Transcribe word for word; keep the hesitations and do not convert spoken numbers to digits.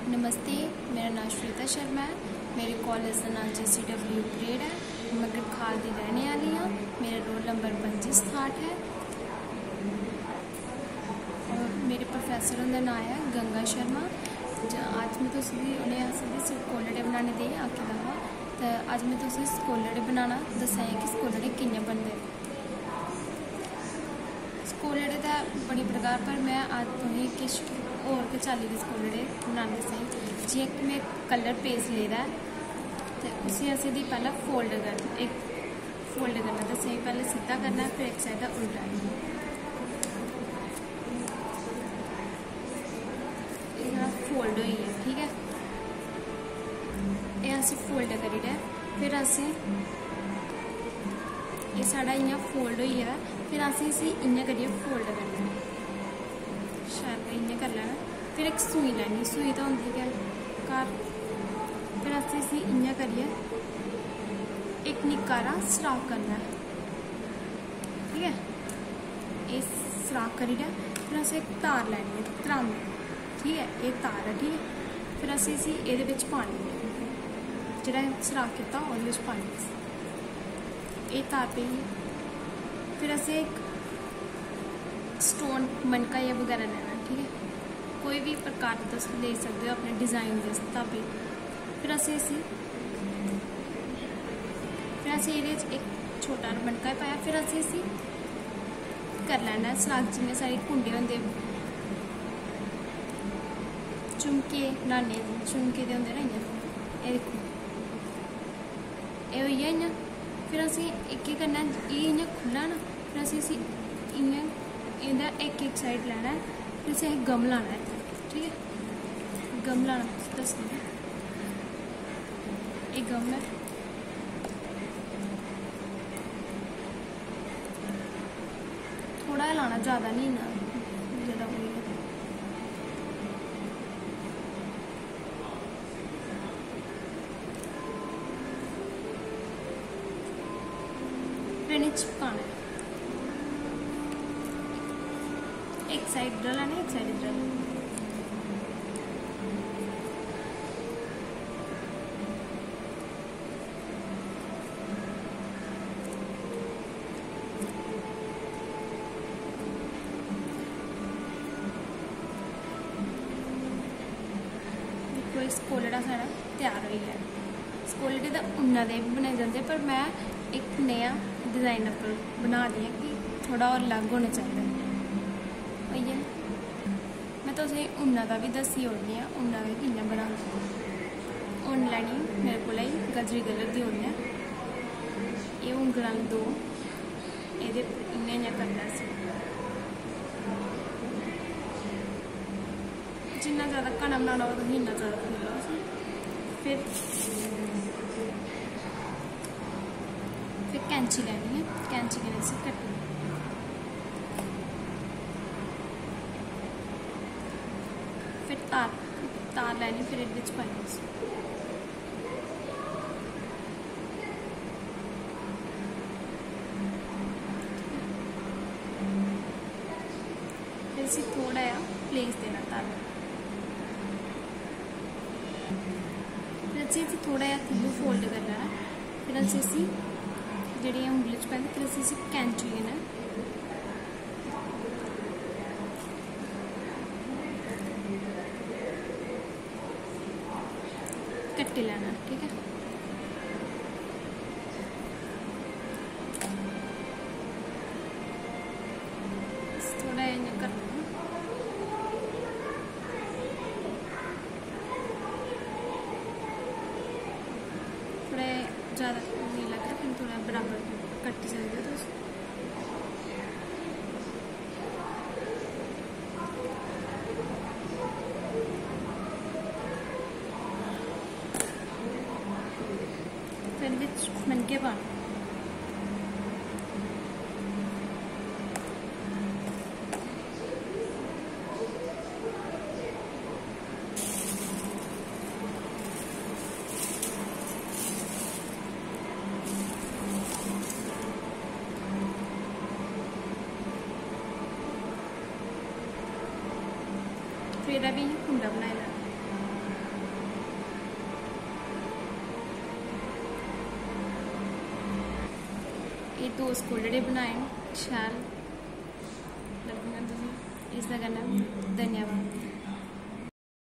नमस्ते, मेरा नांऽ श्वेता शर्मा ऐ। मेरे कॉलेज दा नांऽ जे सी डब्ल्यू परेड ऐ। में गड़खाल दी रैह्ने आह्ली आं। मेरा रोल नंबर पंजी सताह्ठ ऐ। और मेरे प्रोफेसर हुंदा नांऽ ऐ गंगा शर्मा। ज-, अज्ज में तुसेंगी उ'नें असेंगी स्कोलड़े बनाने ताईं आखे दा हा, ते अज्ज में तुसेंगी स्कोलड़े बनाना दस्सा दी कि स्कोलड़े कि'यां बनदे। स्कोलड़े ते बड़ी प्रकार, पर में अज्ज तुसेंगी किश होर गै चाल्ली दे स्कोलड़े बनाना दस्सा दी। जि'यां कि में कलर पेज लेदा ऐ, ते उसी असेंगी पैह्लें फोल्ड करना, इक फोल्ड करना दस्सा दी। पैह्लें सिद्धा करना ऐ, फिर इक साइड दा उल्टा। एह् साढ़ा फोल्ड होई गेआ, ठीक ऐ। एह् असें फोल्ड करी ओड़ेआ। फिर असें, एह् साढ़ा इ'यां फोल्ड होई गेदा। फिर असें इसी इ'यां करियै फोल्ड करना ऐ, शैल करियै इ'यां करी लैना। फिर इक सूई लैनी, सूई ते होंदी गै घर। फिर असें इसी इ'यां करियै इक निक्का हारा सराख करना ऐ, ठीक ऐ। एह् सराख करी ओड़ेआ। फिर असें इक तार लैनी ऐ, त्रांबे दी, ठीक ऐ। एह् तार ऐ, ठीक ऐ। फिर असें इसी एह्दे बिच पानी ऐ, जेह्ड़ा असें सराख कीता ओह्दे बिच पानी ऐ। एह् तार पेई गेई। फिर असें इक स्टोन, मनका जां बगैरा लैना, ठीक ऐ। कोई बी प्रकार दा तुस लेई सकदे ओ अपने डिजाइन दे स्हाबै। फिर असें इसी, फिर असें एह्दे च इक छोटा हारा मनका पाया। फिर असें इसी करी लैना ऐ सराख, जि'यां साढ़े कुंडे होंदे, झुमके, नाने झुमके दे होंदे ना, इ'यां। एह् दिक्खो, एह् होई गेआ इ'यां। फिर असें इक केह् करना ऐ, एह् इ'यां खु'ल्ला ना, फिर असें इसी इ'यां, एह्दा इक इक साइड लैना ऐ। फिर असें एह् गम लाना ऐ, ठीक ऐ, गम लाना दस्सनी आं। एह् गम ऐ, थोह्ड़ा गै लाना, जैदा निं, इन्ना जैदा कोई निं। फिर इ'नें चिपकाना ऐ। इक साइड इद्धर लानी, इक साइड इद्धर लानी। दिक्खो, एह् स्कोलड़ा साढ़ा त्यार होई गेआ। स्कोलड़े ते उन्ना दे बी बनाए जंदे, पर में इक नया डिजाइन उप्पर बना दी आं कि थोह्ड़ा होर अलग होना चाहिदा। होई गेआ ना? में तुसेंगी उन्ना दा बी दस्सी ओड़नी आं, उन्ना दा कि'यां बनांदे। उन्न लैनी मेरे कोला ही गजरी कलर दी उन्न ऐ। एह् उंगलां दो, एह्दे इ'यां इ'यां करना इसी। जिन्ना जैदा घना बनाना होऐ तुसें, इन्ना जैदा फुल्लो उसी। फिर, फिर कैंची लैनी ऐ, कैंची कन्नै इसी कट्टना। फिर तार, तार लैनी, फिर एह्दे बिच पानी। फिर इसी थोह्ड़ा जेहा प्लेस देना तार। फिर असें इसी थोह्ड़ा जेहा थल्लों फोल्ड करी लैना। फिर असें इसी जेह्ड़ी उंगली च पैंदी, फिर असें इसी कैंची कन्नै कट्टी लैना, ठीक ऐ। बस थोह्ड़ा इ'यां करना, थोह्ड़ा जैदा नेईं लग्गै, फिर थोह्ड़ा बराबर कट्टी सकदे ओ तुस। फिर बिच मनके पाने। फिर एह्दा बी इ'यां कुंडा बनाई लैना। एह् दो स्कोलड़े बनाए न, शैल लग्गङन तुसेंगी। इसदे कन्नै धन्यवाद।